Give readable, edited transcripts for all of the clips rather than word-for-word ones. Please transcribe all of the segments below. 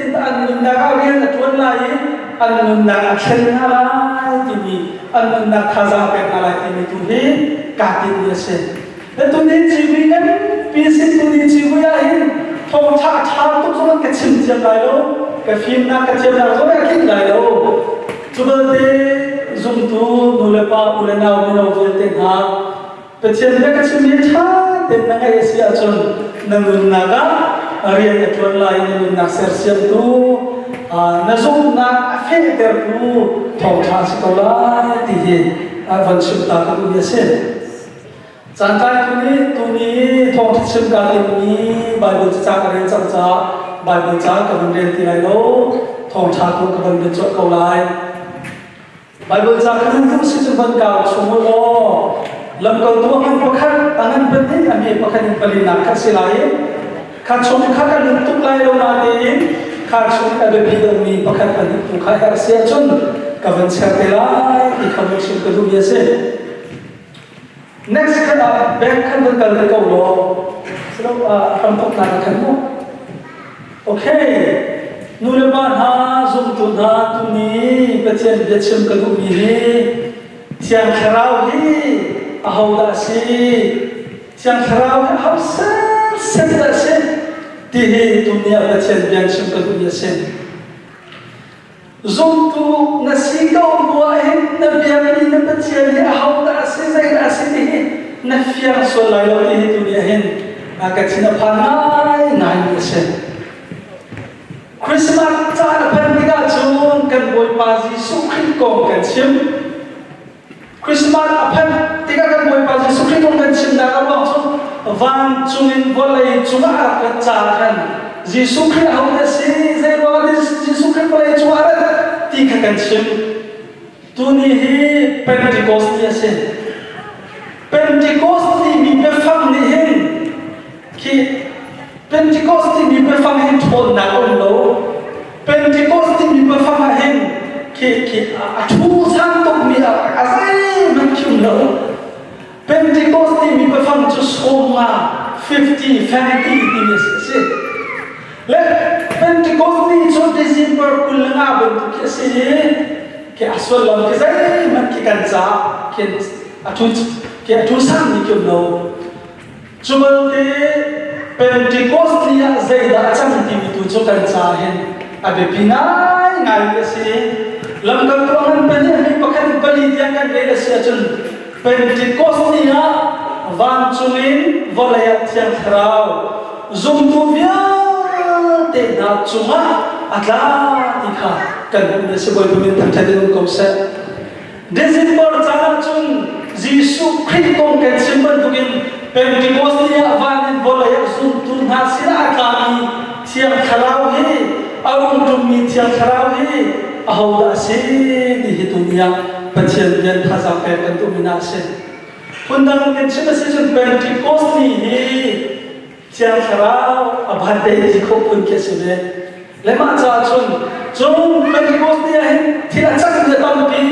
zeitindah an nunnak ah rian a ṭuan lai i an nunnak a thlen hna lai timi an nunnak thazaang a pek hna lai timi tu hi kaa tinhmi a si. Na tuni civui nganpi sin tuni civui ah hin thawngṭha a ṭha tuk zong an ka chim thiam lai lo, ka fimnak ka thiamnak zong a tlinh lai lo. Cu belte zumtu nu le pa u le nau mino vialte hna Pathian bia ka chimmi ṭha tein na ngaih a si ahcun na nunnak ah rian a ṭuan lai i na nunnak sersiamtu na zumhnak a fehtertu thawngṭha a si ko lai ti hi van chim ta ka duhmi a si. Caantlaitu nih tuni thawngṭha chim kaa timmi Baibal cacang a rel cang caah Baibal ca ka van rel ti lai lo, thawngṭha tu ka van bia colh ko lai. Baibal ca kha nan duh si cun van kau chung u law lamkaltu a ngan pakhat, a ngan pahnih, a hme pakhat in palinak kha a si lai i kha chung kha kan lut tuk lai lo natein kha chung a biapi deuhmi pakhat pahnih tu kha herh si ahcun ka van cher te lai ti kha van chim ka duhmi a si. Next khat ah bank khan van kal te ko law silo hramthawknak ah khan mu. Okay. Nu le pa hna zumtu hna tuni Pathian biachim ka duhmi hi Thiang Thlarau hi ahodah a si? Thiang Thlarau hi aho set dah a si? Ti hi tuni ah Pathian bia chim ka duhmi a si. Zumtu na si ko bu ahhin na biakmi na Pathian hi ahodah a si, zeidah a si ti hi na fiang sual lai lo ti hi tuni ahhin ka thin a phan ngaingai mi a si. Christmas caan a phanh tikah cun kan Bawipa Jesuh Khrih kong kan chim. Christmas a phanh tikah kan Bawipa Jesuh Khrih kong kan chimnak a ruang cu vancung in vawlei cungah a rak rat caah khan Jesuh Khrih ahodah a si, zei ruangah Jesuh Khrih vawlei cungah a rat ti kha kan chim. Tuni hi Pentecost ni a si. Pentecost timi biafang nih hin khi Pentecost timi biafang hin ṭhawnnak a um lo. Pentecost timi biafang ah hin khi khi a thu sang tukmi a a zeihmanh khi um lo. Pentecost timi biafang cu 50, 50, 50 timi a si. Le Pentecost ni cu December 25 bantuk khi a si i khi a sullam khi zeihmanh khi kan caah khi a thu khi a thu sangmi khi um lo. Cu balte Pentecost ni ah zeidah a cang timi tu cu kan ca hin a biapi ngaingai a si. Lamkaltu a ngan pahnih mi pakhat in pali tiang kan rel a si ahcun Pentecost ni ah vancung in vawlei ah Thiang Thlarau zumtu vialte hna cungah a tla ti kha kan hmuh a si. Bawipa min thangṭhat in um ko seh. December caan ahcun Jesuh Khrih kong kan chim bantukin Pentecost ni ah van in vawlei ah zumtu hna sinah a tlami Thiang Thlarau hi a rung ṭummi Thiang Thlarau hi ahodah a si ti hi tuni ah Pathian rian thazaang pek kan duhmi hna a si. Phundang in kan chim a si cun Pentecost ni hi Thiang Thlarau a birthday ti kho phun khi a si ve. Le mah caah cun cun Pentecost ni ah hin thil a cang mi a tampi.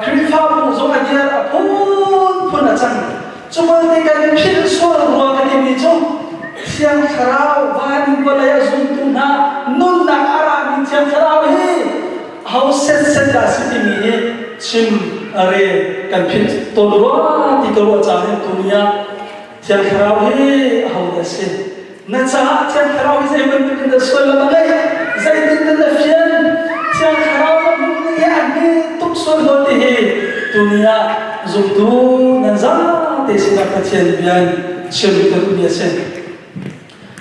Khrihfabu zong a dir a phunphun a cang. Cu belte kan philh sual rua ka timi cu Thiang Thlarau van in vawlei a zumtu hna nunnak a rami Thiang Thlarau hi ho setset dah si timi hi chim re kan philh tawn rua ti ka ruah caan hin tuni ah Thiang Thlarau hi ahodah a si? Na caah Thiang Thlarau hi zei bantuk in dah sullam a ngeih? Zeitin dah na fian? Thiang Thlarau na hmuh ning hi a hme tuk sual maw ti hi tuni ah zumtu nan zate sinah Pathian bia in chim ka duhmi a si.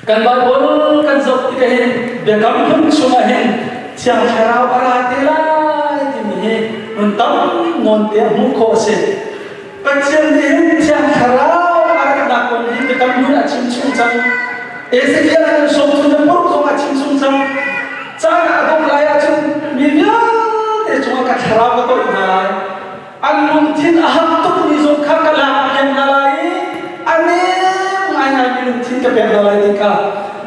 Kan Baibal kan zoh tikah hin biakam hlun chungah hin Thiang Thlarau a ra te lai timi hi nun tam nawn te a hmuh khawh a si. Pathian nih hin Thiang Thlarau a ratnak kong hi biakam hlun a chim chung cang. Ezekiel an sawm le purh zong a chim chung cang. Caan a dongh lai ahcun mi vialte cungah ka thlarau ka toih hna lai. An lungthin a hak tukmi zong kha ka lak piak hna lai i a nem ngaingaimi lungthin ka pek hna lai ti kha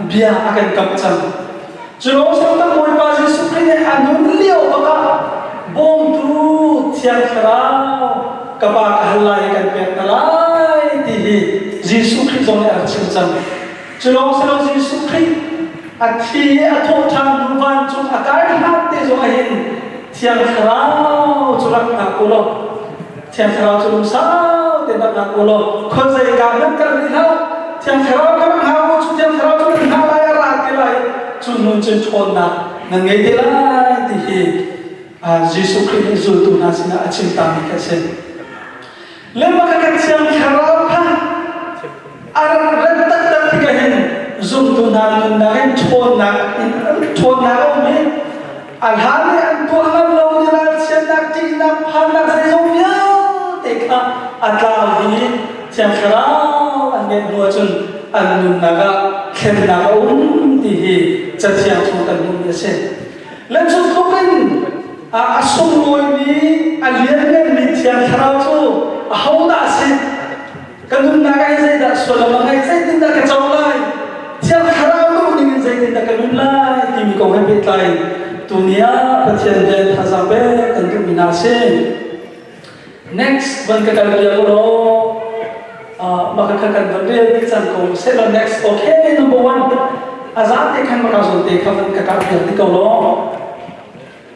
bia a kan kamh cang. Cu lawng kan Bawipa Jesuh Khrih nih a nun lio bakah bawmtu Thiang Thlarau ka Pa ka hal lai i kan pek hna lai ti hi Jesuh Khrih zong nih a rak chim cang. Cu lawng si lo Jesuh Khrih. A thi i a thawh ṭhan hnu vancung a kai hlan te zong ah hin Thiang Thlarau cu rak hngak u law Thiang Thlarau cu lungsau tein rak hngak u law khuazei ka hmanh kal rih hlah. Thiang Thlarau ka rak hngak u cu Thiang Thlarau cu nan hngak lai a ra te lai cu hnu cun ṭhawnnak nan ngei te lai ti hi Jesuh Khrih nih zultu hna sinah a chim tami kha a si. Le mah kan Thiang Thlarau kha a rak rat taktak tikah hin zumtu hna nunnak in ṭhawnnak in ṭhawnnak a um i a hlan i an tuah ngam lo mi ralchiatnak ṭihnak phannak zeizong vialte kha a tlau dih i Thiang Thlarau an ngeih hnu ahcun an nunnak ah thlennak a um ti hi Cathiang chung kan hmuhmi a si. Le cu tluk in a sunglawimi a liannganmi Thiang Thlarau cu ahodah a si? Ka nunnak ah zeidah sullam a ngeih? Zeitindah ka co lai? Thiang Thlarau duh ning in zeitindah ka nun lai? timi kong he pehtlai tuni ah Pathian rian thazaang pek kan duhmi hna a si. Next van ka kal piak u law mah kha kan van rel dih cang ko seh next okay number one a zate khan maka zawn te kha van ka kal piak ti ko law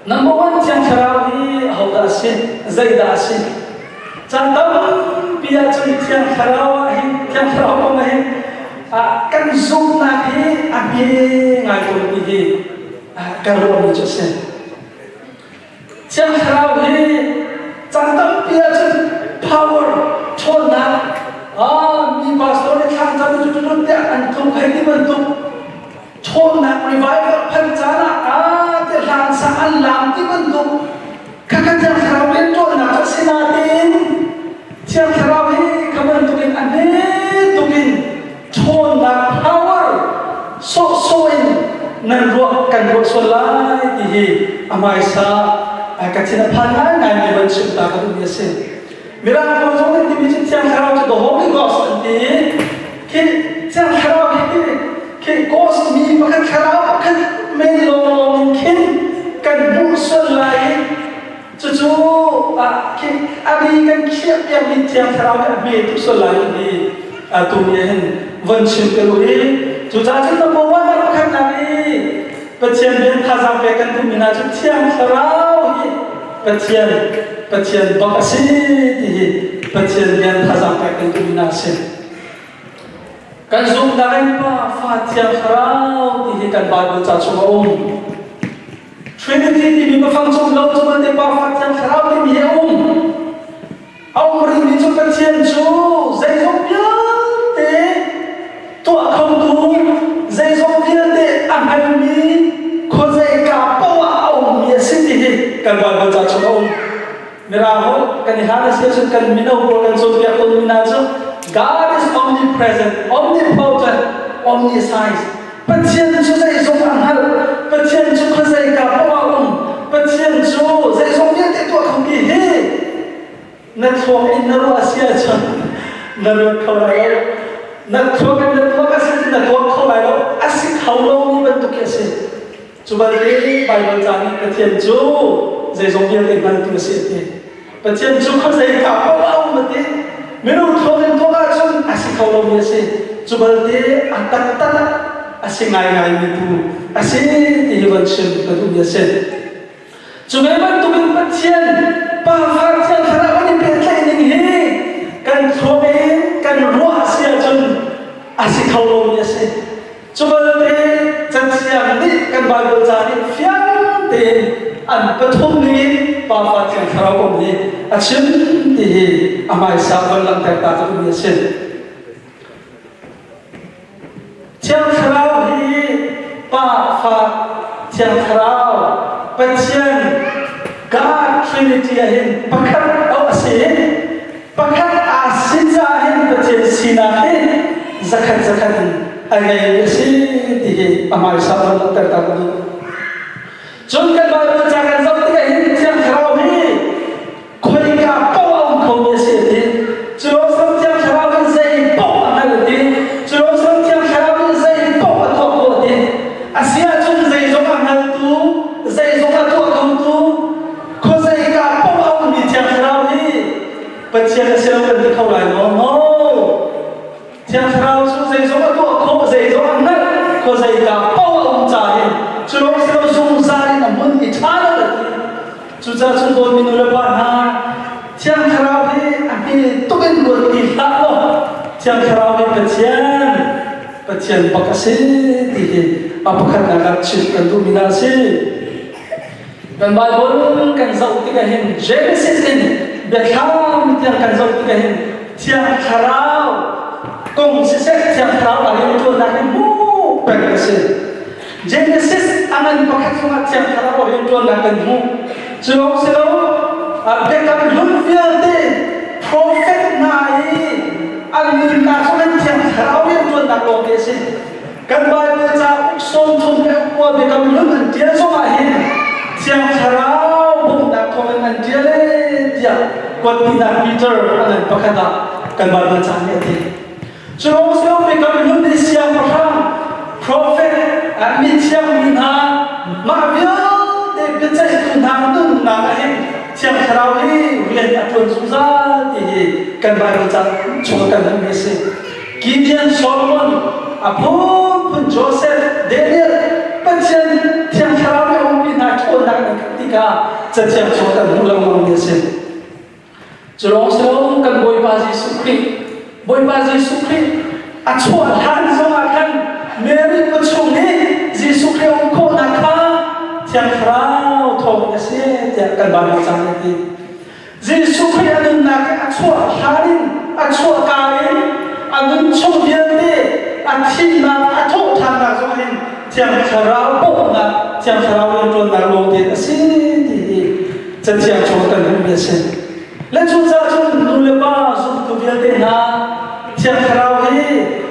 number one Thiang Thlarau hi ahodah a si zeidah a si caan tampi ahcun Thiang Thlarau ah hin Thiang Thlarau kong ah hin kan zumhnak hi a hme ngai ko ti hi kan ruahmi cu a si Thiang Thlarau hi caan tampi ahcun power ṭhawnnak ah mi pastor nih thlang cam cu cu tiah an tluk hei ti bantuk ṭhawnnak revival phan caan ah ah ti hlan sa an lam ti bantuk khakha Thiang Thlarau rianṭuannak cu a si nain Thiang Thlarau hi kha bantukin a hme tukin ṭhawnnak power sawhsawh in nan ruah kan ruah sual lai ti hi a hmaisa ka thin a phan ngaingai mi van chim ta ka duhmi a si. Mirang pawl zong nih timi cu Thiang Thlarau cu the Holy Ghost an ti i khi Thiang Thlarau hi khi ghost mi pakhat thlarau pakhat men lawnglawng in khin kan hmuh sual lai i Cucu ah khi a ri kan khiah piakmi Thiang Thlarau nih a hme tuk sual lai ti tu nih hin von chim te u i cucaah cun number one ah pakhatnak i Pathian rian thazaang pek kan duhmi hna cu Thiang Thlarau hi Pathian Pathian bak a si ti hi Pathian rian thazaang pek kan duhmi hna a si. Kan zumhnak in Pa, Fa, Thiang Thlarau ti hi kan Bible ca chung a um. Trinity timi biafang cu lo cu te Pa Fa Thiang Thlarau timi hi a um. A um rihmi cu Pathian cu zeizong vialte tuah khotu, zeizong vialte a hngalmi, khuazeika paoh ah a ummi a si ti hi kan Bible ca chung a um. Mirang holh kan i hlan a si ahcun kan mino pawl kan cawnpiak tawnmi hna cu God is omnipresent, omnipotent, omniscience. Pathian cu zeizong a hngalh. Pathian cu khuazeika paoh ah um. Pathian cu zeizong vialte tuah kho ti hi na thluak in na ruah a si ahcun na ruat kho lai lo. Na thluak in na tuak a si na tuak kho lai lo. A si kho lomi bantuk khi a si. Cu bantuk Baibal ca nih Pathian cu zeizong vialte hngaltu a si a ti. Pathian cu khuazeika paoh a um a ti. Minung thluak in tuak ahcun a si kho lomi a si. Cu balte a taktak a si ngaingaimi tu a si ti hi van chim ka duhmi a si. Cu ve bantukin Pathian Pa Fa Thiang Thlarau an i pehtlaih ning hi kan thluak in kan ruah a si ahcun a si kho lomi a si. Cu balte Cathiang nih kan Baibal ca nih fiang tein an pathum ningin Pa Fa Thiang Thlarau kong hi a chim ti hi a hmaisa von langhter ta ka duhmi a si. Thiang Thlarau hi Pa Fa Thiang Thlarau Pathian God Trinity ah hin pakhat a si Pakhat aa si caah hin Pathian sinak hi zakhat zakhat in a ngei a si ti hi a hmaisa van langhter ta ka duh. Cun kan Baibal ca kan zoh tikah hin Thiang Thlarau hi khoika paoh a um khomi a si a ti. Cu lawng Thiang Thlarau in zei paoh a hngal a ti. Cu lawng Thiang Thlarau in zei paoh a tuah khawh a ti. A si ahcun zeizong a hngaltu, zeizong a tuah khotu, khuazeika paoh a ummi Thiang Thlarau hi Pathian a si lo kan ti kho lai maw? No! Thiang Thlarau cu zeizong a tuah khawh, zeizong a hngalh, khuazeika paoh a um. Cucaah cun dawtmi nu le pa hna, Thiang Thlarau hi a hme tuk in ruat ti hlah law Thiang Thlarau hi Pathian Pathian bak a si ti hi a pakhatnak ah chim kan duhmi hna a si. Kan Bible kan zoh tikah hin Genesis in Biathlam tiang kan zoh tikah hin Thiang Thlarau kong siseh Thiang Thlarau a rianṭuannak hi hmuh peng a si. Genesis a ngan pakhat chungah Thiang Thlarau a rianṭuannak kan hmuh. Cu lawng si lo, biakam hlun vialte prophet hna i an nunnak zong in Thiang Thlarau rianṭuannak lawngte a si. Kan Bible cauk 34 biakam hlun an ṭial zongah hin Thiang Thlarau bawmhnak thawngin an ṭial ee tiah kuatpinak Peter a ngan pakhat ah kan Bible ca nih a ti. Cu lawng si lo biakam hlun i siangpahrang, prophet, mithiang mi hna mah vialte biaceihtu hna nunnak ah hin Thiang Thlarau hi rian a ṭuan zungzal ti hi kan Bible ca chung kan hmuhmi a si. Gideon, Solomon, a phunphun Joseph, Daniel, Pathian Thiang Thlarau nih a umpi hna ṭhawnnak an khat tikah Cathiang chung kan hmuh lengmangmi a si. Cu lawng si lo kan Bawipa Jesuh Khrih, Bawipa Jesuh Khrih a chuah hlan zongah khan Mary pawchung nih Jesuh Khrih a um khawhnak kha Thiang Thlarau thawngin a si tiah kan Bible cang nih a ti. Jesuh Khrih a nunnak hi a chuah hlan in a chuahka in a nun chung vialte a thihnak a thawhṭhannak zong hin Thiang Thlarau bawmhnak Thiang Thlarau rianṭuannak lawngte a si ti hi Cathiang chung kan hmuhmi a si. Le cucaah cun nu le pa zumtu vialte hna Thiang Thlarau hi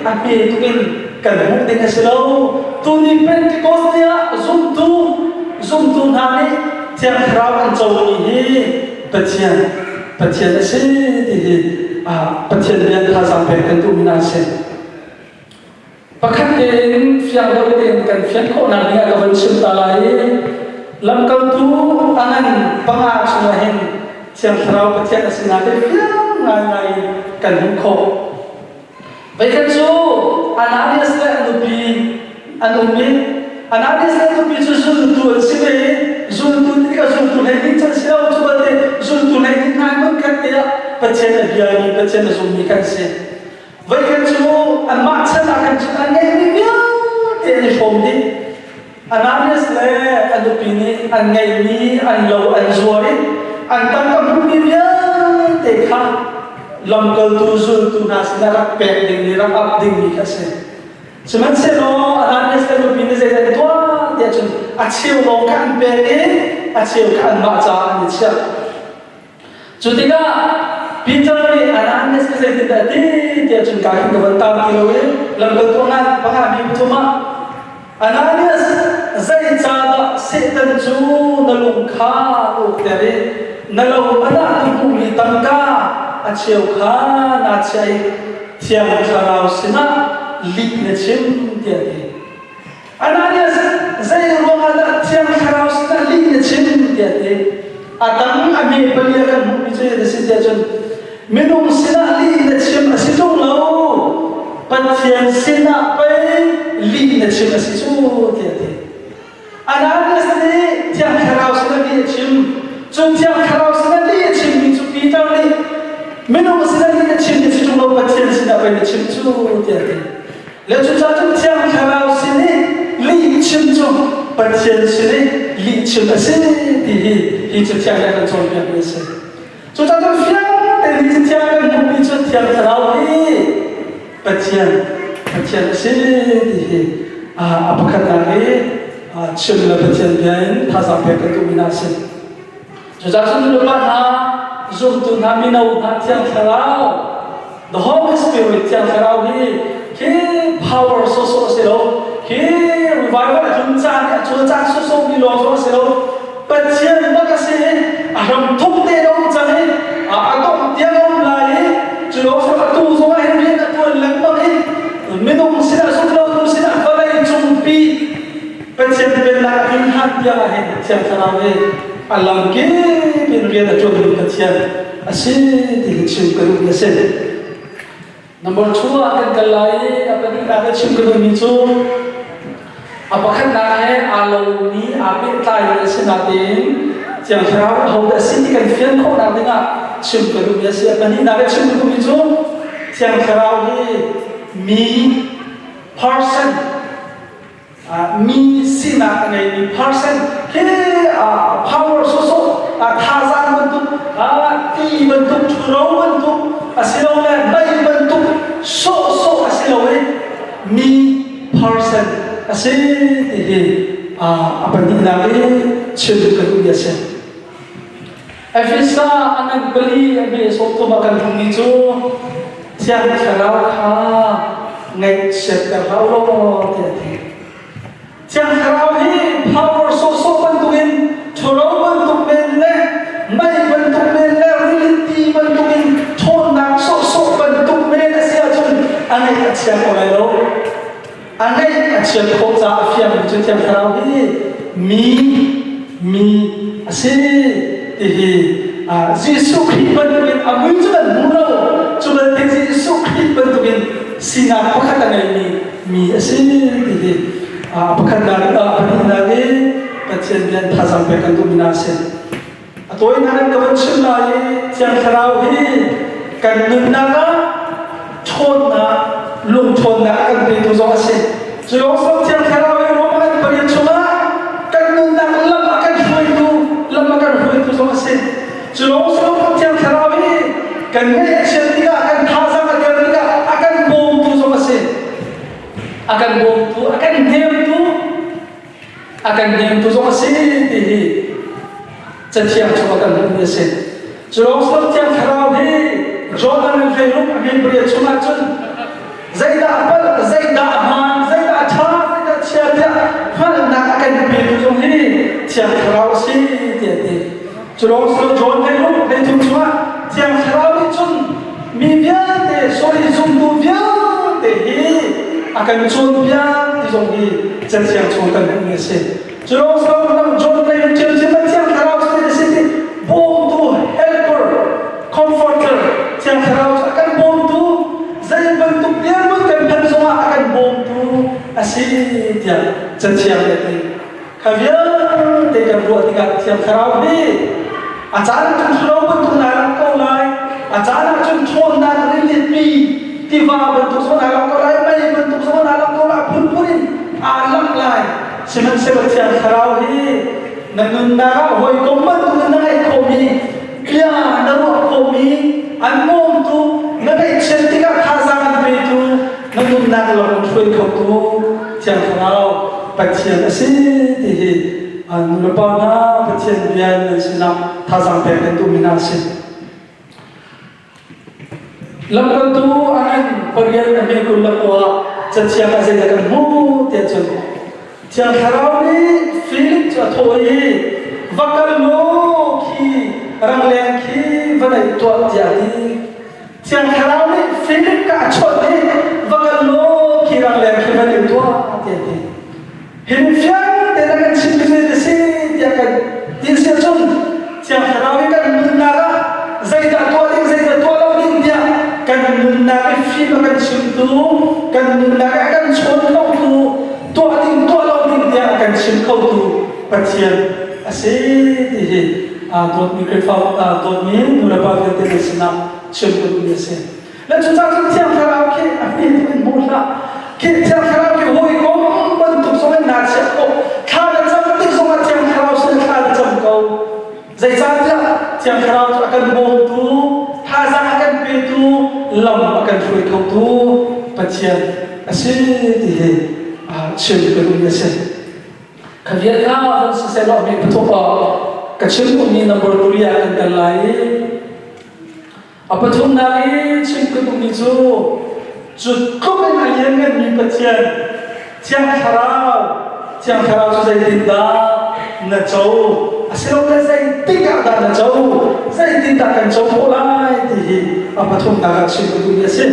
a hme tuk in kan hmuh ding a si lo. Tuni Pentecost ni ah zumtu zumtu hna nih Thiang Thlarau an comi hi Pathian Pathian a si ti hi Pathian bia thazaang pek kan duhmi hna a si. Pakhat tein fiang deuh tein kan fian khawhnak dingah ka van chim ta lai i lamkaltu a ngan panga chungah hin Thiang Thlarau Pathian a sinak hi fiang ngaingai in kan hmuh khawh. Voikhat cu Ananias le a nupi an um i Ananias le a nupi cu zultu an si ve i zultu tikah zultu hleihnih can si lo cu balte zultu hleihnih hna hmun khat te ah Pathian a biami Pathian a zummi kan si. Voikhat cu anmah chan ah khan cun an ngeihmi vialte an i hrawm dih. Ananias le a nupi nih an ngeihmi an lo an zuar i an tangka hmuhmi vialte kha lamkaltu zultu hna sinah rak pek dingmi rak ap dingmi kha a si. Sihmanhsehlaw Ananias le nupi nih zeidah an tuah tiah cun a cheu lawng kha an pek i a cheu kha anmah caah an i chiah. Cu tikah Peter nih Ananias kha zeitindah a ti tiah cun ka hin ka van tar ti lo i lamkaltu a ngan panga mi pathum ah Ananias zeicahdah Satan cu na lung kha a ukter i na lo man ah na hmuhmi tangka a cheu kha naa chiah i Thiang Thlarau sinah lih na chim tiah a ti. Ananias zei ruangah dah Thiang Thlarau sinah lih na chim tiah a ti. A dang a hme pali a kan hmuhmi cu a si tiah cun minung sinah lih na chim a si ṭung lo Pathian sinah pei lih na chim a si cu tiah a ti. Ananias nih Thiang Thlarau sinah lih a chim. Cun Thiang Thlarau sinah lih a chimmi cu Peter nih minung sinah lih na chim na si ṭung lo Pathian sinah pei na chim cu tiah a ti. Le cucaah cun Thiang Thlarau sin i lihchim cu Pathian sin i lihchim a si ti hi hi Cathiang nih a kan cawnpiakmi a si. Cucaah cun fiang tein hi Cathiang kan hmuhmi cu Thiang Thlarau hi Pathian Pathian a si ti hi a pakhatnak i chim le Pathian bia in thazaang pek kan duhmi hna a si. Cucaah cun nulepa hna, zumtu hna, mino hna Thiang Thlarau, the Holy Spirit Thiang Thlarau hi hi power sawsawh a si lo. Hi revival a tlun caan i a cawlcang sawsawh mi lawng zong a si lo. Pathian bak a si i a hram thuk te a um cang i a dongh tiang a um lai i cu lawng cu atu zong ah hin rian a tuan lengmang i minung sinah zumlotu sinah vawlei cungpi Pathian pennak a tlun hlan tiang ah hin Thiang Thlarau nih a lamkip in rian a ṭuanmi Pathian a si ti hi chim ka duhmi a si. Number two ah kan kal lai i a pahnihnak i chim ka duhmi cu a pakhatnak he aa lomi aa pehtlaimi a si natein Thiang Thlarau ahodah a si ti kan fian khawhnak dingah chim ka duhmi a si. A pahnihnak i chim ka duhmi cu Thiang Thlarau hi mi person mi sinak a ngeimi person hi power sawsawh thazaang bantuk ti bantuk ṭhuro bantuk asilole mei bantuk sawhsawh a si lo i mi person a si ti hi a pahnihnak i chim ka duhmi a si. Efesa a ngan pali a hme sawmthum ah kan hmuhmi cu Thiang Thlarau kha ngaihchiatter hlah u law tiah a ti. Thiang Thlarau hi power sawhsawh bantukin ṭhuro bantuk men le mei bantuk men le rili ti bantukin ṭhawnnak sawhsawh bantuk men a si ahcun a ngaih a chia ko lai lo. A ngaih a chiat khawh caah a fiangmi cu Thiang Thlarau hi mi mi a si ti hi Jesuh Khrih bantukin a mui cu kan hmu lo. Cu bantuk Jesuh Khrih bantukin sinak pakhat a ngeimi mi a si ti hi pakhatnak pahnihnak i Pathian rian thazaang pek kan duhmi hna a si. A tawinak in ka van chim lai i Thiang Thlarau hi kan nunnak ah ṭhawnnak, lungṭhawnnak a kan petu zong a si. Cu lawng si Thiang Thlarau hi Rome kan pariat chungah kan nunnak lam a kan hruaitu, lam a kan hruaitu zong a si. Cu lawng si Thiang Thlarau hi kan ngaih a chiat tikah, kan thazaang a der tikah a kan bawmtu zong a si. A kan bawmtu, a kan hnemtu, a kan hnemtu zong a si ti hi cathiang chung a kan hmuhmi a si. Cu lawng si Thiang Thlarau hi Jordan in hleiruk a hmeibria chungah cun zeidah a palh, zeidah a hmaan, zeidah a ṭha, zeidah a chia tiah hngalhnak a kan petu zong hi Thiang Thlarau a si tiah a ti. Cu lawng si John 16 hleithum chungah Thiang Thlarau nih cun mi vialte sorry zumtu vialte hi a kan cawnpiak ti zong hi cathiang chung kan hmuhmi a si. Cu lawng si lo John hlei ṭhiamṭhiam ah Thiang Thlarau cu a si ti bawmtu helper comforter Thiang Thlarau cu a kan bawmtu zei bantuk dirhmun kan phanh zongah a kan bawmtu a si tiah cathiang nih a ti. Kha vialte kan ruah tikah Thiang Thlarau nih a caan ah cun thalo bantuk naa langh ko lai, a caan ah cun ṭhawnnak rilipi tiva bantuk zong naa langh ko lai, mei bantuk zong naa langh ko lai, a phunphun in aa langh lai. Sihmanhsehlaw Thiang Thlarau hi na nunnak ah hawikom bantuk in na ngeih khawhmi, bia na ruah khawhmi, an bawmtu, na ngaihchiat tikah thazaang an petu, na nunnak lam an hruai khotu Thiang Thlarau Pathian a si ti hi nulepa hna Pathian bia nan sinah thazaang pek kan duhmi hna a si. Lamkaltu a ngan pariat a hme 21 cathiang ah zeidah kan hmuh tiah cun Thiang Thlarau nih Filip cu a thawh i va kal law khi rangleng khi va naih tuah tiah a ti. Thiang Thlarau nih Philip ka a chawnh i va kal law khi rangleng khi van in tuah tiah a ti. Hi fiang tein a kan chim mi a si tiah kan ti si ahcun Thiang Thlarau hi kan nunnak ah zeidah tuah ding zeidah tuah lo ding tiah kan nunnak i fim a kan chimtu kan nunnak i a kan chawn khotu tuah ding tuah lo ding tiah a kan chim khotu Pathian a si ti hi dawtmi Khrihfa dawtmi nulepa vialte nan sinah chim ka duhmi a si. Le cucaah cun Thiang Thlarau khi a hme tuk in hmu hlah. Khi Thiang Thlarau khi hawikom bantuk zong in naa chiah khawh. Thla na cam tik zongah Thiang Thlarau sin thla na cam ko. Zeicahtiah Thiang Thlarau cu a kan bawmtu, thazaang a kan petu, lam a kan hruai khotu Pathian a si ti hi chim ka duhmi a si. Kha vial kha van siseh law mi pathum ah ka chim duhmi number 3 ah kan kal lai i a pathumnak i chim ka duhmi cu cu tluk in a liannganmi Pathian Thiang Thlarau Thiang Thlarau cu zeitindah na co asilole zeitik ah dah na co zeitindah kan co khawh lai ti hi a pathumnak ah chim ka duhmi a si.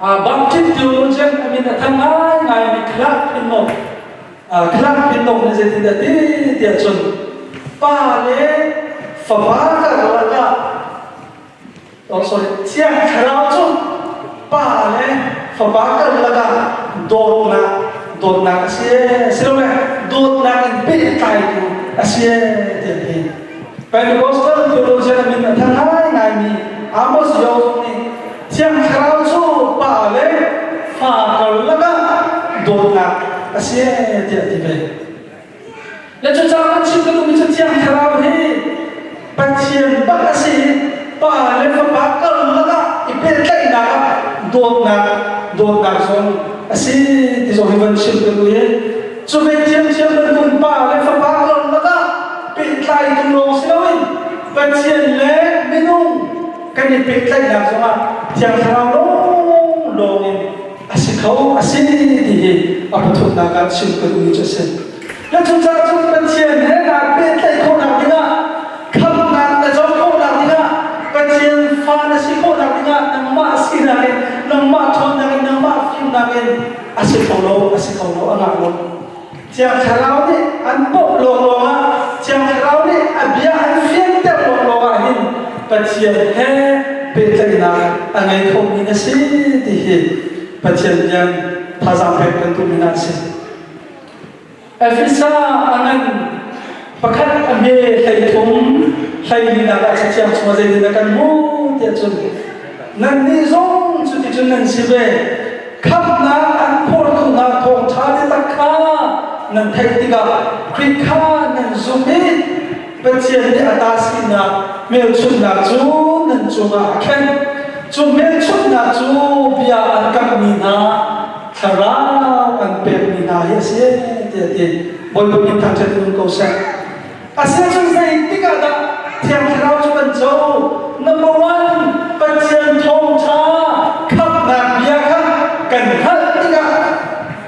Baptist theologian a min a thang ngaingaimi Clark Pinnock Clark Pinnock nih zeitindah ti tiah cun pa le fapa karlak ah oh sorry Thiang Thlarau cu pa le fapa karlak ah dawtnak dawtnak a si silole dawtnak in pehtlaitu. a si tiah ti. Pentecostal theologian min a thang ngaingaimi Amos Yeo zong nih Thiang Thlarau cu pa le fa karlak ah dawtnak a si tiah ti ve. Le cucaah kan chim ka duhmi cu Thiang Thlarau hi Pathian bak a si i Pa le Fapa karlak ah i pehtlaihnak ah dawtnak dawtnak zong a si ti zong hi van chim ka duh i cu ve thiamthiam bantuk Pa le Fapa karlak ah pehtlaitu lawng si loin Pathian le minung kan i pehtlaihnak zongah Thiang Thlarau lawng lawng in a si kho a si ti hi a pathumnak ah chim ka duhmi cu a si. Na cucaah cun Pathian he naa pehtlaih khawhnak dingah khamhnak na co khawhnak dingah Pathian fa na si khawhnak dingah nangmah sinak in nangmah ṭhawnnak in nangmah fimnak in a si kho lo a si kho lo a ngah lo. Thiang Thlarau nih an bawmh lawnglawng ah Thiang Thlarau nih a bia an fianter lawnglawng ah hin Pathian he pehtlaihnak a ngei khomi na si ti hi Pathian bian thazaang pek kan duhmi hna a si. Efesa a ngan pakhat a hme 13 hlei linak ah Cathiang chungah zeitin kan hmuh tiah cun nannih zong cuticun nan si ve khamhnak an phortu hna thawngṭha biatak kha nan theih tikah Khrih kha nan zumh i Pathian nih a ta sinak hmelchunhnak cu nan cungah a khenh. Cu hmelchunhnak cu bia an kamhmi hna thlarau an pekmi hna hi a si tiah ti. Bawipa min thangṭhat in um ko seh. Asiahcun zeitik ah dah Thiang Thlarau cu kan co? Number one, Pathian thawngṭha khamhnak bia kha kan hngalh tikah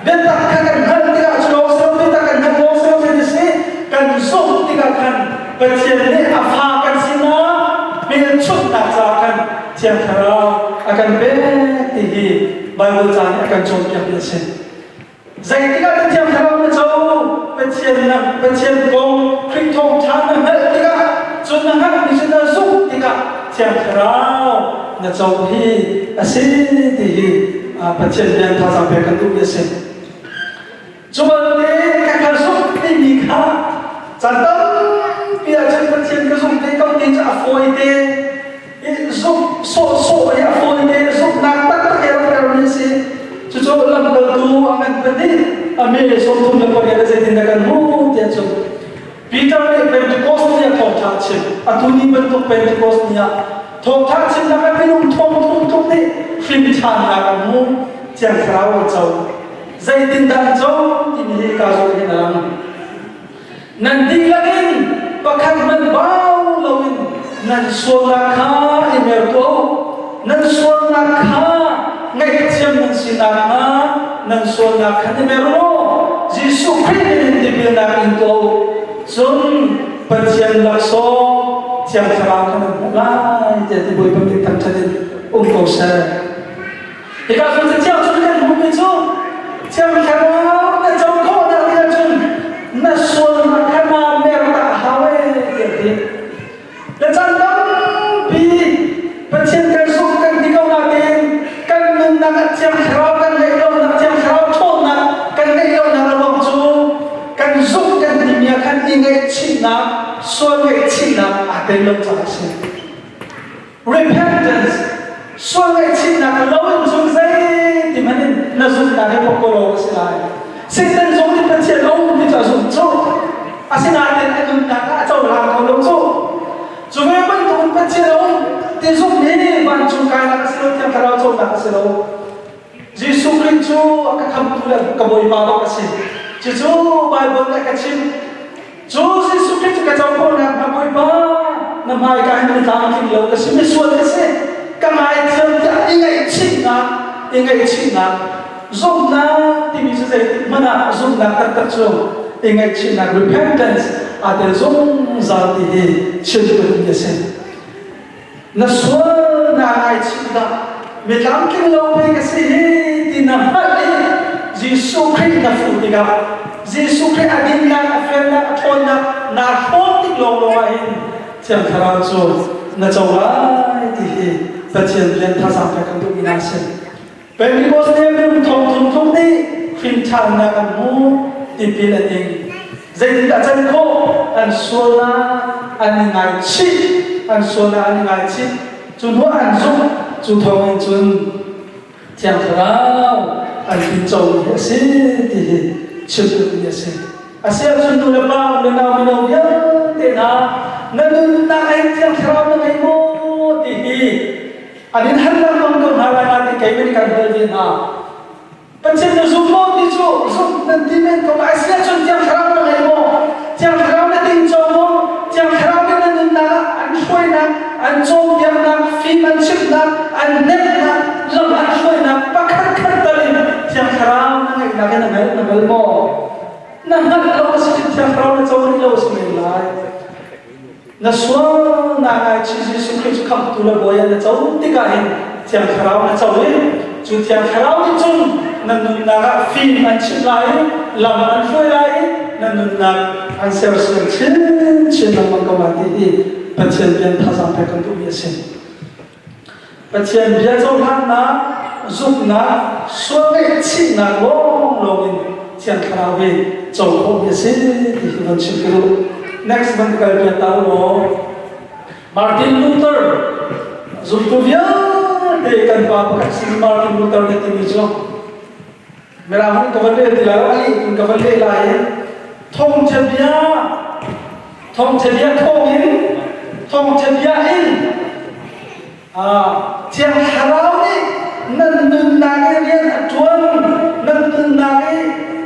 biatak kha kan hngalh tikah cu lawng si lo biatak kan hngalh lawng si lo si si kan zumh tikah khan Pathian nih a fa kan sinak hmelchunhnak caah khan Thiang Thlarau a kan pek ti hi Baibal ca nih a kan cawnpiakmi a si. Zeitik ah dah Thiang Thlarau na co? Pathian na Pathian kong Khrih thawngṭha na hngalh tikah cun na hngalhmi cu na zumh tikah Thiang Thlarau na co hi a si ti hi Pathian rian thazaang pek kan duhmi a si. Cu bantukin ka kan zumh timi kha caan tampi ahcun Pathian ka zumh te ko ti cu a fawi te zumh sawhsawh hi a fawi te zumhnak taktak he rak hermi a si. Cucu lamkaltu a ngan pahnih a mi 38 ah zeitin dah kan hmuh tiah cun Peter nih Pentecost ni ah thawngṭha a chim. Atu ni bantuk Pentecost ni ah thawngṭha chimnak ah minung thong thum tluk nih hrimṭhannak an hmu, Thiang Thlarau an co. Zeitindah an co timi hi ka zawn hin a lang. Nan dihlak in pakhat hmanh bau loin nan sualnak kha i mer tuah u. Nan sualnak kha ngaihthiam nan si nakhnga nan sualnak kha i mer u law Jesuh Khrih min in tipilnak in tuah u. Cun Pathian laksawng Thiang Thlarau kha nan hmuh lai tiah ti Bawipa min thangṭhat in um ko seh. Hika cun Cathiang cu kan hmuhmi cu Thiang Thlarau na co khawhnak ding ahcun na sualnak kha naa mer ta a hau ee tiah ti. Na caan tampi Pathian kan zumh kan ti ko nain kan nunnak ah Thiang Thlarau kan ngeih lonak Thiang Thlarau ṭhawnnak kan ngeih lonak a ruang cu kan zumh kan timi ah khan i ngaihchihnak sual ngaihchihnak aa tel lo caah a si. Repentance, sual ngaihchihnak lo in cun zeiti hmanh in na zumhnak hi pokpolo a si lai. Satan zong nih Pathian a um ti cu a zumh cu. Asinain a nunnak ah a cohlang kho lo cu. Cu ve bantukin Pathian a um ti zumh hi vancung kainak a si lo, Thiang Thlarau conak a si lo. Jesuh Khrih cu a ka khamtu le ka Bawipa bak a si. Cucu Baibal nih a ka chimh. Cu Jesuh Khrih cu ka co khawhnak hnga Bawipa na hmaika hin na tlamtling lo ka si misual ka si ka ngaithiam tiah i ngaihchihnak i ngaihchihnak zumhnak timi cu zeitik hmanh ah zumhnak taktak cu i ngaihchihnak repentance aa tel zungzal ti hi chim duhmi a si. Na sual naa ngaichih dah mi tlamtling lo pei ka si hi ti na hngalh i Jesuh Khrih na fuh tikah Jesuh Khrih a dinnak, a felnak, a ṭhawnnak naa hrawm tik lawnglawng ah hin Thiang Thlarau cu na co lai ti hi Pathian rian thazaang pek kan duhmi hna a si. Pentecost ni minung thong thum tluk nih hrin ṭhannak an hmu, tipil an ing. Zeitindah can khawh? An sualnak an i ngaichih, an sualnak an i ngaichih. Cu hnu an zumh, cu thawng in cun Thiang Thlarau an tinco mi a si ti hi chim duhmi a si. A si ahcun nu le pa, u le nau mino vialte hna na nunnak ah hin Thiang Thlarau na ngei maw ti hi an in hal lengmang ko hna lai nain keimah nih kan hal ve hna. Pathian na zum maw ti cu zumh nan ti men ko lai. A si ahcun Thiang Thlarau na ngei maw? Thiang Thlarau na tingco maw? Thiang Thlarau nih na nunnak ah an hruainak, an cawnpiaknak, fim an chimhnak, an hnemhnak, lam an hruainak pakhat khat tal in Thiang Thlarau na ngeihnak in na hngal na hngal maw? Na hngalh lo a si cun Thiang Thlarau na co rih lo a si men lai. Na sualnak ngaichih Jesuh Khrih cu khamhtu le Bawi ah na co tikah hin Thiang Thlarau na co i cu Thiang Thlarau nih cun na nunnak ah fim an chimh lai i lam an hruai lai i na nunnak an sersiam chinchin lengmang ko lai ti hi Pathian bia thazaang pek kan duhmi a si. Pathian bia cohlannak, zumhnak, sual ngaihchihnak lawnglawng in Thiang Thlarau hi co khawhmi a si ti hi van chim ka duh. Next van kal piak ta u law Martin Luther zumtu vialte kan pa pakhat sin Martin Luther nih timi cu Mirang in ka van rel ti lai lo, ali in ka van leh lai i thawngṭha bia thawngṭha bia thawngin thawngṭha bia in Thiang Thlarau nih nan nunnak i rian a ṭuan nan nunnak i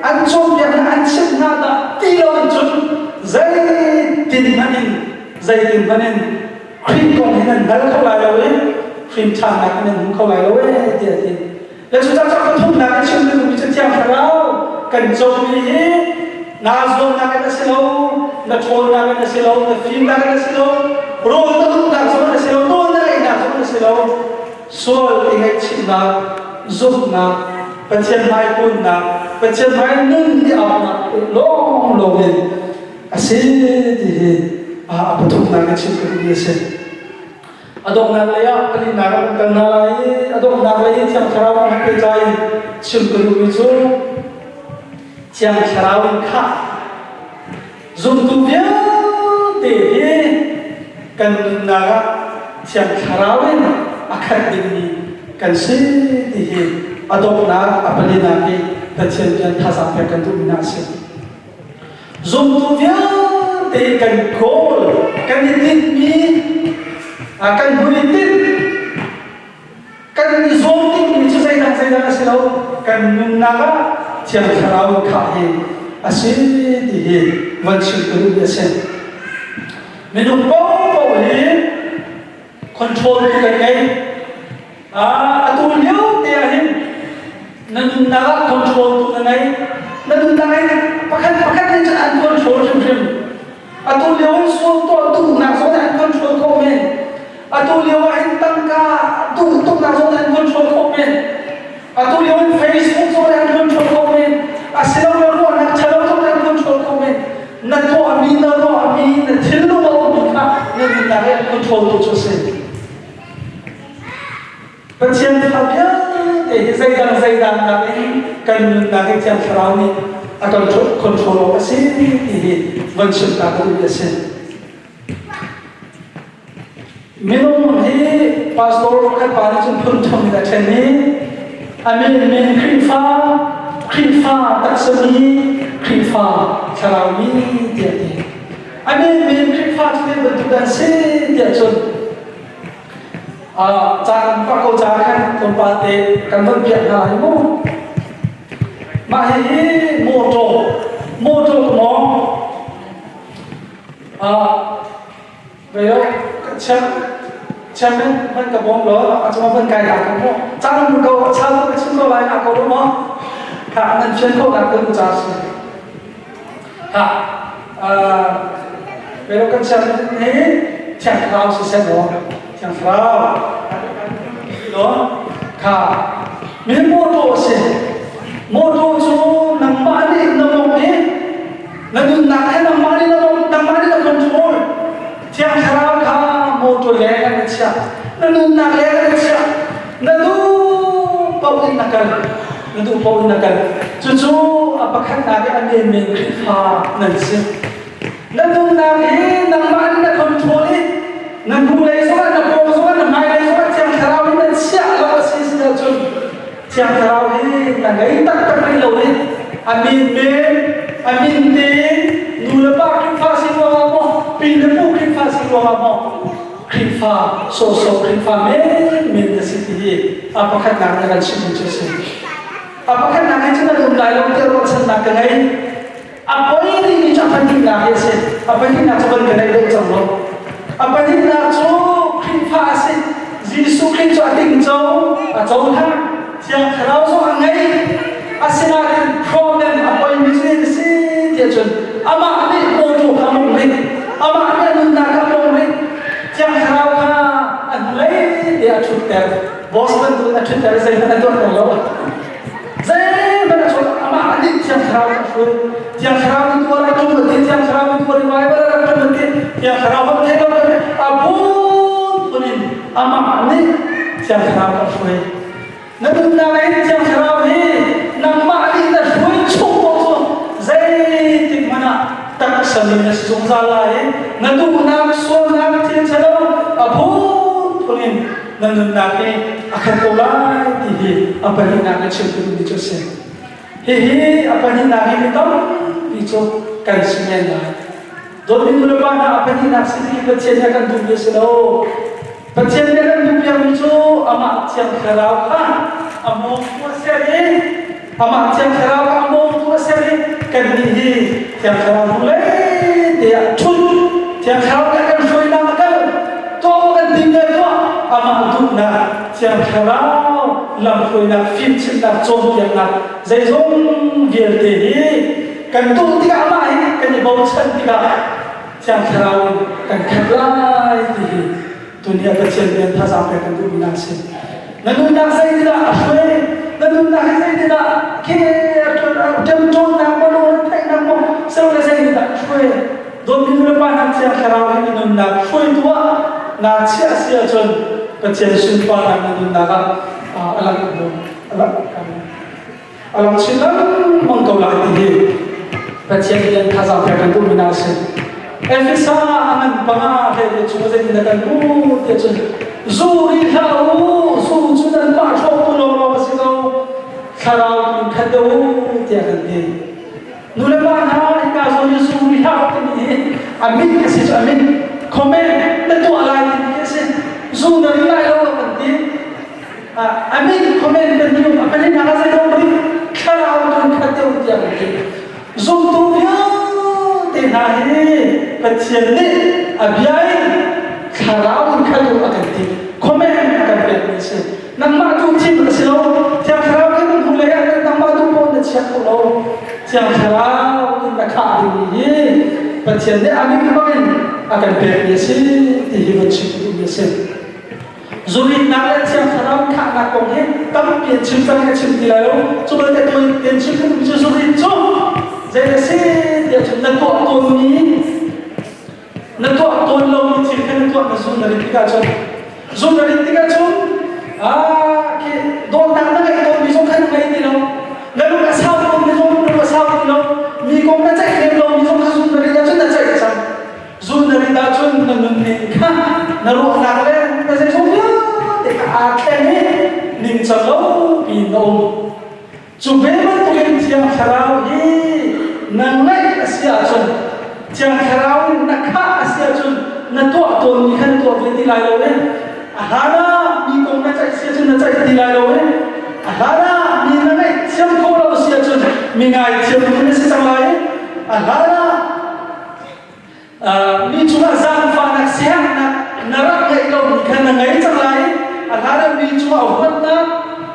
an cawnpiak hna an chimh hna dah ti lo in cun zeitin hmanh in zeitin hmanh in Khrih kong hi nan hngal kho lai lo i hrin ṭhannak in nan hmu kho lai lo ee tiah a ti. Le cu caah pathumnak in chim duhmi cu Thiang Thlarau kan comi hi naa zuamnak in a si lo, na ṭhawnnak in a si lo, na fimnak in a si lo, rawl na duhnak zong in a si lo, nawl na ngeihnak zong in a si lo. Sual i ngaihchihnak, zumhnak, Pathian hmai kunnak, Pathian hmai nun i aunak lawnglawng in a si ti hi a pathumnak in chim ka duhmi a si. A donghnak lei ah palinak ah kan kal hna lai i a donghnak lei i Thiang Thlarau kong he pehtlai in chim ka duhmi cu Thiang Thlarau in khah zumtu vialte hi kan nunnak ah Thiang Thlarau in a khat dingmi kan si ti hi a donghnak a palinak i Pathian bia thazaang pek kan duhmi hna a si. Zumtu vialte kan kawl, kan i tinhmi, kan hun i tinh, kan i zuam dingmi cu zeidang zeidang a si lo. Kan nunnak ah Thiang Thlarau in khah hi a si ti hi van chim ka duhmi a si. Minung paohpaoh hi control tu kan ngei. Atu lio te ah hin na nunnak ah control tu na ngei. Na nunnak in pakhat pakhat nih cun an control hrimhrim. Atu lio in sual tuah duhnak zong an control khawh men. Atu lio ah hin tangka duh tuknak zong an control khawh men. Atu lio in Facebook zong an control khawh men. Asilole ruahnak ṭhalo zong an control khawh men. Na tuahmi, na ruahmi, na thinlung a ummi kha na nunnak i an control tu cu a si. Pathian thla vialte hi zeidang zeidang nakin kan nunnak hi Thiang Thlarau nih a kan control awk a si ti hi van chim ta ka duhmi a si. Minung hi pastor pakhat pa nih cun phun thum in a ṭhen i a min min Khrihfa, Khrihfa taksami, Khrihfa thlaraumi tiah a ti. A min min Khrihfa cu zei bantuk dah an si tiah cun Caan pah ko ca khan tlawmpal te kan van piak hna lai mu. Mah hihi motor, motor ka mawng. Veo chiam chiammen van ka bawm law a cungah van kai la ka mu. Caan um ko chal ka chim ko lai na ko lo maw? Kha nan fian ko nak kan ca si. Ha pero kan chiammen hi thiang thlarau si seh law thiang thlarau law kha mi motor a si motor cu nangmah nih na mong i na nunnak he nangmah nih na mong nangmah nih na control thiang thlarau kha motor leng ah na chiah na nunnak leng ah na chiah na duh paoh in na kal na duh paoh in na kal cucu a pakhatnak i a menmen Khrihfa nan si. Na nunnak hi nangmah in na control i na hnulei zongah na pawng zongah na hmailei zongah Thiang Thlarau in na chiah lo a si si ahcun Thiang Thlarau hi na ngei taktak rih lo i a min men a min tein nu le pa Khrihfa si ruangah maw pi le pu Khrihfa si ruangah maw Khrihfa sawsawh Khrihfa men men na si ti hi a pakhatnak na kan chimmi cu a si. A pakhatnak hi cu nan um lai lo tiah ruahchannak ka ngei. A poi rihmi cu a pahnihnak hi a si. A pahnihnak cu van ka neih deuh cang lo. A pahnihnak cu Khrihfa a si. Jesuh Khrih cu a tingco, a cohlang, Thiang Thlarau zong a ngei. Asinain problem a poimi cu a si tiah cun amah nih mawṭaw kha mong rih. Amah nih a nunnak kha mong rih. Thiang Thlarau kha a hnulei te a ṭhutter. Boss bantukin a ṭhutter i zeihmanh a tuahter lo. Zeihmanh a chuak amah nih Thiang Thlarau a hruai. Thiang Thlarau nih tuar a tum ti, Thiang Thlarau nih tuar revival a rak tum ti, Thiang Thlarau hmanh thei lo a phunphun in amah nih Thiang Thlarau a hruai. Na nunnak in Thiang Thlarau hi nangmah nih na hruai chung paoh cu zeitik hmanh ah taksa mi na si zungzal lai i na duhnak sualnak thil ṭhalo a phunphun in na nunnak hi a khat ko lai ti hi a pahnihnak na chim duhmi cu a si. Hihi a pahnihnak hi mi tampi cu kan si men lai. Dawtmi nulepa hna a pahnihnak si ti Pathian nih a kan duhmi a si lo. Pathian nih a kan duhpiakmi cu amah Thiang Thlarau kha a mawngtu a ser i amah Thiang Thlarau kha a mawngtu a ser i kannih hi Thiang Thlarau hnulei te ah ṭhut Thiang Thlarau nih a kan hruainak a kal tuah kan ding le tuah amah duhnak Thiang Thlarau lamhruainak fimchimhnak cawnpiaknak zeizong vialte hi kan tuah tikah amah hi kan i bochan tikah Thiang Thlarau in kan khat lai ti hi tuni ah Pathian rian thazaang pek kan duhmi hna a si. Na nunnak zeitindah a hruai? Na nunnak hi zeitindah khi ṭemṭawnnak maw lungretheihnak maw silole zeitindah a hruai? Dawtmi nu le pa hna Thiang Thlarau hi na nunnak hruaitu ah naa chiah si ahcun Pathian sunparnak na nunnak ah a lang a lang a lang chin lengmang ko lai ti hi Pathian nih an thazaang pek kan duhmi hna a si. Efesa a ngan panga he te chung zeitin dah kan hmuh tiah cun zu ri hlah u zu cu nan mah hrawktu lawnglawng a si ko thlarau in khat deuh u tiah kan ti. Nu le pa hna hika zawn i zu ri hlah u timi hi a min a si cu a min comment na tuah lai timi khi a si. Zu na ri lai lo kan ti. A min comment kan hium a panin hna zei dong ri thlarau tun khat deuh tiah kan ti zumtu vialte hna hi Pathian nih a bia in thlarau in khat u a kan ti comment a kan pek mi si nangmah tu thim a si lo thiang thlarau kan hnu lei ah nangmah tu pawn na chia kho lo thiang thlarau in na khah ding mi hi Pathian nih a min bang in a kan pek mi a si ti hi van chim duh mi a si Zuritnak le Thiang Thlarau khahnak kong hi tampi an chim cang ka chim ti lai lo. Cu belte tawi tein chim ka duh cu zurit cu zei a si tiah cun na tuah tawnmi na tuah tawn lomi thil kha na tuah na zu na rit tikah cun zu na rit tikah cun ah khi dawtnak na ngeih tawnmi zong kha na ngei ti lo na lung a sau tawnmi zong na lung a sau ti lo mi kong na ceih lem lomi zong kha zu na rit ahcun na ceih cang Zun na rit ahcun na nunning kha na ruahnak le na zeizong vialte kha aa thleng i ningcang lo piin na um. Cu ve bantukin Thiang Thlarau hi na ngeih a si ahcun Thiang Thlarau in na khah a si ahcun na tuah tawnmi kha na tuah ve ti lai lo i a hlan ah mi kong na ceih si ahcun na ceih ti lai lo i a hlan ah mi na ngaihthiam khawh lo si ahcun mi ngaithiam na si cang lai i a hlan ah Mi cungah zaangfahnak siaherhnak na rak ngeih lomi kha na ngei cang lai i a hlan mi cungah huatnak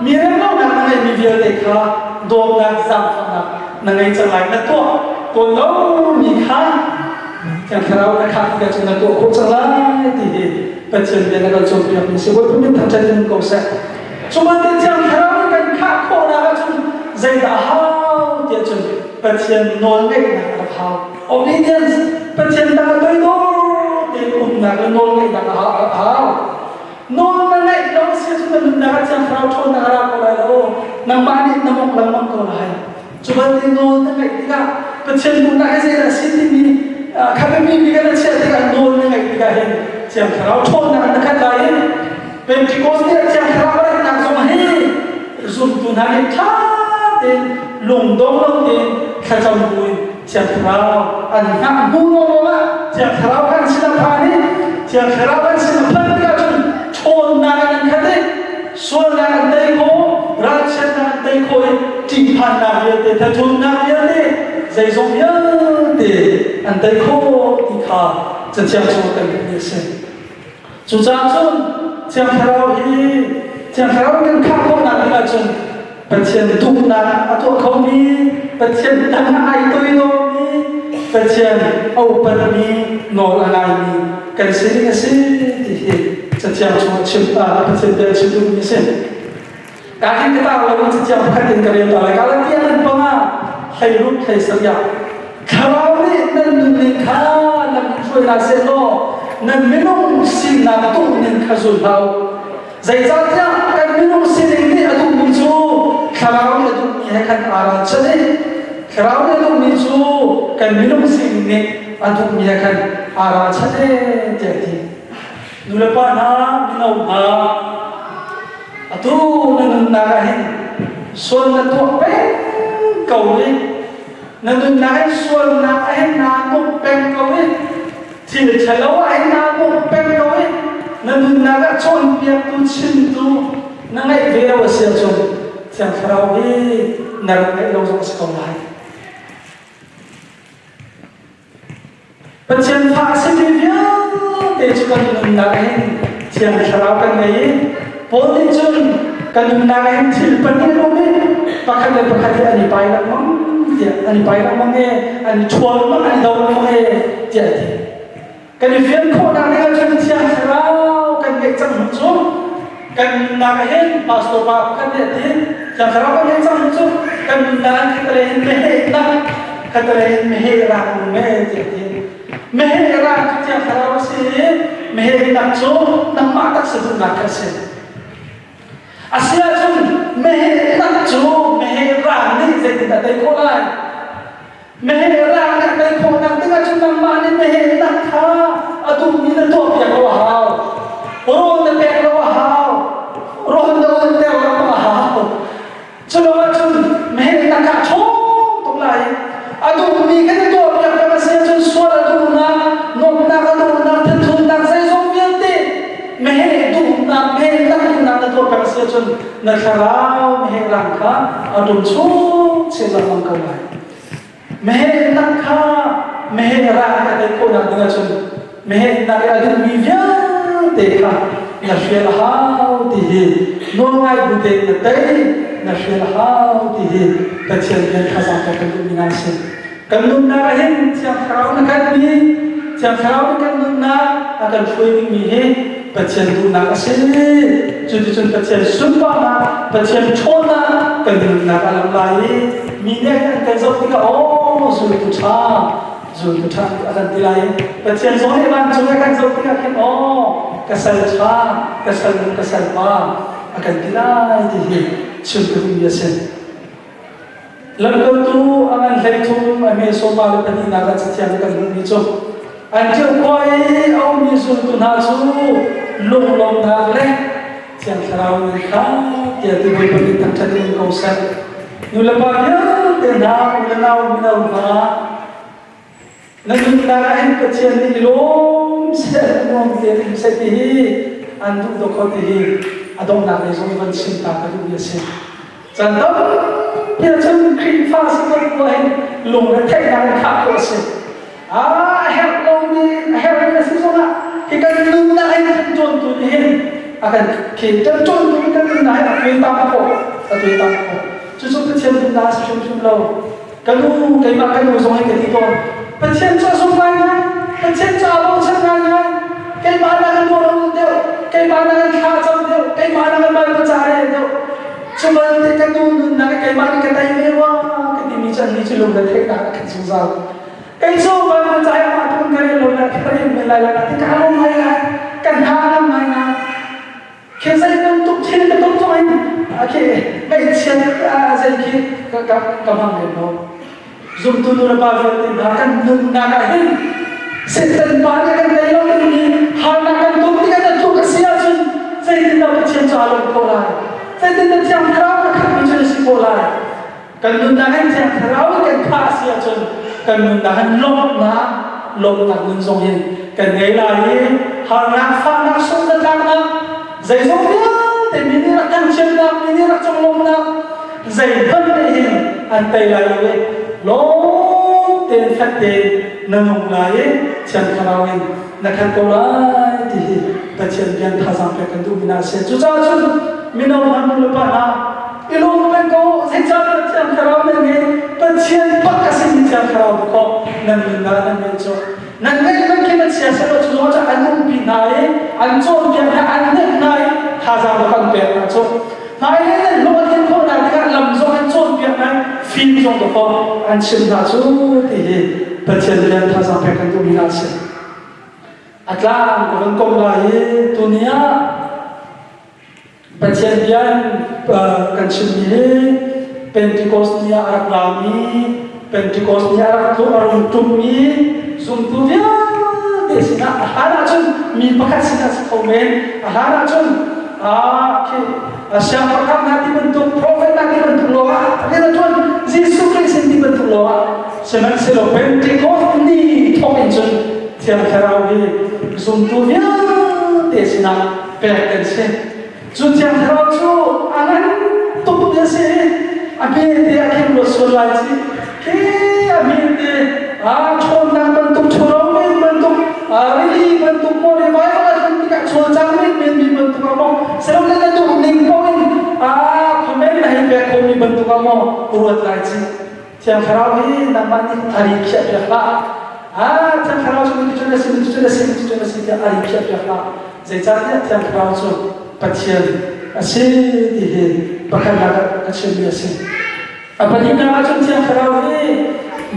mi remlonak na ngeihmi vialte kha dawtnak zaangfahnak na ngei cang lai na tuah tawn lomi kha Thiang Thlarau na khah tikah cun na tuah khawh cang lai ti hi Pathian bia na kan cawnpiakmi si Bawipa min thangṭhat in ko seh cu bantuk Thiang Thlarau in kan khah khawhnak ahcun zeidah a hau tiah cun Pathian nawlngeihnak a rak hau Obedience Pathian tang a toidor tein umnak le nawlngeihnak a hau. Nawl na ngaih lo si cu na nunnak ah Thiang Thlarau ṭhawnnak a ra ko lai lo. Nangmah nih na mawngh lengmang ko lai. Cu bantuk nawl na ngaih tikah Pathian duhnak hi zeidah a si timi Kha biapi bik ah na chiah tikah nawl na ngaih tikah hin Thiang Thlarau ṭhawnnak na khat lai i Pentecost ni ah Thiang Thlarau a ratnak zong hi zumtu hna nih ṭha tein lungdong lo tein thlacam buin Thiang Thlarau an hngah hnu lawnglawng ah Thiang Thlarau kan sin a phan i Thiang Thlarau kan sin a phanh tikah cun ṭhawnnak in an khat i sualnak an tei khawh, ralchiatnak an tei khawh i ṭihphannak vialte, thathutnak vialte, zeizong vialte an tei khawh ti kha Cathiang chung kan hmuhmi a si. Cucaah cun Thiang Thlarau hi Thiang Thlarau kan khah khawhnak ding ahcun Pathian duhnak a tuah khomi, Pathian tangah ai toidormi, Pathian a upatmi, nawl a ngaimi kan si ding a si ti hi Cathiang chungah chim Pathian bia chim duhmi a si. Ka hin ka tar lo cathiang pakhat in ka rel ta lai. Galatia nan panga 16 17 Thlarau nih nan nunning kha lam in hruai hna seh law nan minung sinak duhning kha zul hlah u. Zeicahtiah kan minung sining nih a duhmi cu thlarau nih a duhmi he khan aa ralchanh i thlarau nih a duhmi cu kan minung sining nih a duhmi he khan aa ralchanh ee tiah a ti. Nulepa hna, mino hna, atu na nunnak ah hin sual na tuah peng ko i na nunnak hin sualnak ah hin naa muk peng ko i Thil ṭhalo ah hin naa bawmh peng ko i na nunnak ah cawnpiaktu chimtu na ngeih ve lo a si ahcun Thiang Thlarau hi na rak ngeih lo zong a si ko lai. Pathian fa a simi vialte cu kan nunnak hin Thiang Thlarau kan ngei i Paul nih cun kan nunnak hin thil pahnih a um i pakhat le pakhat hi an i pai lengmang tiah an i pai lengmang i an i ṭhual lengmang an i do lengmang e tiah a ti. Kan i fian khawhnak ding ahcun Thiang Thlarau kan ngeih cang hnu cu kan nunnak ah hin pastor pa pakhat nih a ti Thiang Thlarau kan ngeih cang hnu cu kan nunnak ah khatalei in mehehnak khatalei in meheh raang um e tiah a ti. Meheh raang cu Thiang Thlarau a si i meheh nak cu nangmah taksa duhnak kha a si. Asiahcun meheh nak cu meheh raang nih zeitindah tei khawh lai? Meheh raang nih a tei khawh nak ding ahcun nangmah nih meheh nak kha a duhmi na tuahpiak lo a hau. Rawl na pek lo a hau. Rawl na ulter lo a hau. Culo ahcun meheh nak ah ṭhawng tuk lai. A duhmi kan i tuahpiak peng a si ahcun sual a duhnak, nuamhnak a duhnak, thinthunnak zeizong vialte meheh duhnak, meheh nak duhnak na tuah peng a si ahcun na thlarau meheh rang kha a ṭum chung chin lengmang ko lai. Meheh nak kha meheh rang a tei khawhnak ding ahcun meheh nak i a duhmi vialte kha na hrial a hau ti hi nawlngai bu tein na tei na hrial a hau ti hi Pathian rian thazaang pek kan duhmi hna a si. Kan nunnak ah hin Thiang Thlarau na kalmi Thiang Thlarau nih kan nunnak a kan hruai dingmi hi Pathian duhnak a si. Cuticun Pathian sunparnak, Pathian ṭhawnnak kan nunnak a lang lai i mi nih an kan zoh tikah aw zultu ṭha, zultu ṭha a kan ti lai i Pathian zong nih vancung a kan zoh tikah khin aw ka sal ṭha, ka sal nu, ka sal pa a kan ti lai ti hi chim ka duhmi a si. Lamkaltu a ngan 13 a hme sawma le pahnihnak ah cathiang kan hmuhmi cu Antioch khua i a ummi zultu hna cu lunglawmhnak le Thiang Thlarau nih kha tiah ti Bawipa nih thangṭhat in um ko seh. Nulepa vialte hna, u le nau mino hna, Na nunnak ah hin Pathian nih i lawm seh, nuam tein um seh ti hi an duh dawk ti hi a donghnak lei zong van chim ta ka duhmi a si. Caan tampi ahcun Khrihfa si ko bu hin lungretheihnak in khah khawh a si. A herh lomi, a herhmi a si zongah hi kan nunnak hin kan ṭawntu nih hin a kan khi kan ṭawntu nih kan nunnak hin a tuaitam khawh, a tuaitam khawh. Cucu Pathian nunnak a si hrimhrim lo. Ka nu, keimah ka nu zong hi ka ti tawn. Pathian cu a sung ngaingai. Pathian cu aa bochan ngaingai. Keimah nak in nawl a ul deuh. Keimah nak in thla a cam deuh. Keimah nak in Baibal ca a rel deuh. Cu bantuk ka nu nunnak i keimah nih ka tei ve rua ka timi cu annih cu lungretheihnak a khat zungzal. Kei cu Baibal ca hi amah tu in ka rel lo na ka rel men lai lo na ti ka lawm ngaingai. Ka hna a ngam ngaingai. Khi zei bantuk thil ka ton zong in khi ngaihchiat zei khi ka ka hmang lem lo. Zumtu nu le pa vialte hna kan nunnak ah hin Satan pa nih kan tei lo dingmi harnak kan ton tikah na tluk a si ahcun zeitindah Pathian cu aa lawm khawh lai? Zeitindah Thiang Thlarau na khatmi cu na si khawh lai? Kan nunnak hin Thiang Thlarau in kan khah a si ahcun kan nunnak hin lawmhnak lawmhnak nun zong hin kan ngei lai i harnak fahnak sungzatlaknak zeizong vialte mi nih rak thangchiatnak mi nih rak conglawmhnak zeihmanh nih hin an tei lai lo i lawm tein fek tein na nung lai i Thiang Thlarau in na khat ko lai ti hi Pathian bian thazaang pek kan duhmi hna a si. Cucaah cun mino hna nu le pa hna i lawm peng ko zeicahtiah Thiang Thlarau nan ngei Pathian bak a simi Thiang Thlarau dawkaw nan nunnak nan ngeih cu nan ngeih man khi nan chia selaw cu zong cu an umpi hna i an cawnpiak hna an hnemh hna i thazaang dawk an pek hna cu hmailei nan hlawh a tlin khawh hna tikah lam zong an cawnpiak hna fim zong dawkaw an chimh hna cu ti hi Pathian rian thazaang pek kan duhmi hna a si. A tlang ka van komh lai i tuni ah Pathian bia kan chimmi hi Pentecost ni ah a rak rami Pentecost ni ah a rak a rung ṭummi zumtu vialte sinah a hlan ahcun mi pakhat sinah si kho men a hlan ahcun khi siangpahrang hna ti bantuk prophet hna ti bantuk lawngah rian a ṭuan Jesuh Khrih sin ti bantuk lawngah sihmanhsehlaw Pentecost ni thawk in cun Thiang Thlarau hi zumtu vialte sinah pek kan si. Cu Thiang Thlarau cu a ngan tuk mi a si i a hmete a khin ruat sual lai ci. Khi a hmete a ṭhawnnak bantuk ṭhuro men bantuk rili bantuk maw le vailam a tlun tikah chawlcang men men mi bantuk ah maw silole na duh ning paoh in a comment na hei pek khomi bantuk ah maw ruat lai ci. Thiang Thlarau hi nangmah nih a ri khiah piak hlah. Ah, Thiang Thlarau cu cuticun a si, cuticun a si, cuticun a si tiah a ri khiah piak hlah. Zeicahtiah Thiang Thlarau cu Pathian a si ti hi pakhatnak ah ka chimmi a si. A pahnihnak ah cun Thiang Thlarau hi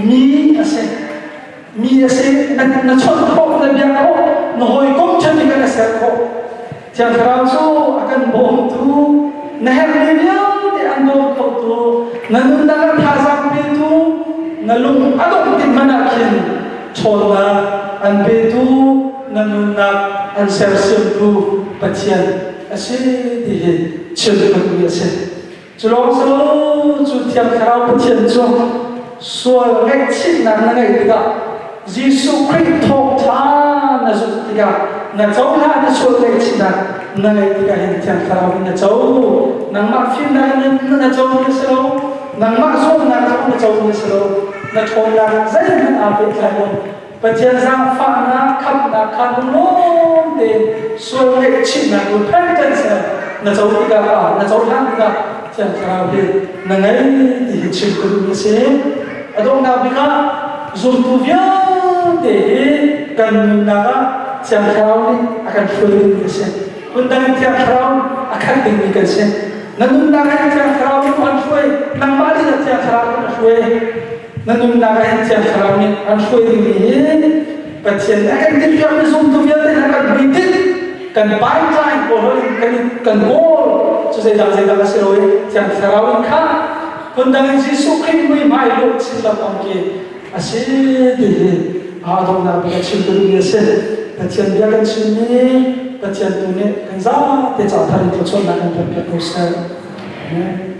mi a si. Mi a si, na, na chawnh khawh, na biak khawh, na hawikom ṭha na ser khawh. Thiang Thlarau cu a kan bawmtu, na herhmi vialte an bawm khotu, na nunnak ah thazaang petu, na lung a dongh tik hmanh ah khin ṭhawnnak an petu, na nunnak an sersiamtu Pathian a si ti hi chim ka duhmi a si. Cu lawng si lo, cu Thiang Thlarau Pathian cu sual ngaihchihnak na ngeih tikah Jesuh Khrih thawngṭha na zumh tikah na cohlan na sual ngaihchihnak na ngeih tikah hin Thiang Thlarau in na co. Nangmah fimnak in na co mi a si lo. Nangmah zuamnak zong na co mi a si lo. Na ṭhawnnak zeihmanh aa pehtlai lo. Pathian zaangfahnak khamhnak kha lunglawm tein sual ngaihchihnak repentance na co tikah na cohlan tikah Thiang Thlarau hi na ngei ti hi chim ka duhmi a si. A donghnak bik ah zumtu vialte hi kan nunnak ah Thiang Thlarau nih a kan hruai dingmi a si. Phundang in Thiang Thlarau a khat dingmi kan si. Na nunnak ah Thiang Thlarau nih an hruai, nangmah nih na Thiang Thlarau nih a hruai. Na nunnak ah hin Thiang Thlarau nih an hruai dingmi hi Pathian nih a kan timhpiakmi zumtu vialte hna kan hmuitinh kan pipeline kawl in kan kan kawl cu zeidang zeidang a si lo i Thiang Thlarau in kha phundang in Jesuh Khrih muihmai lawh chin lengmang khi a si ti hi a donghnak bik a chim ka duhmi a si. Pathian bia kan chimmi Pathian tu nih kan zate ca thar in thluachuahnak kan pek piak ko seh. Amen.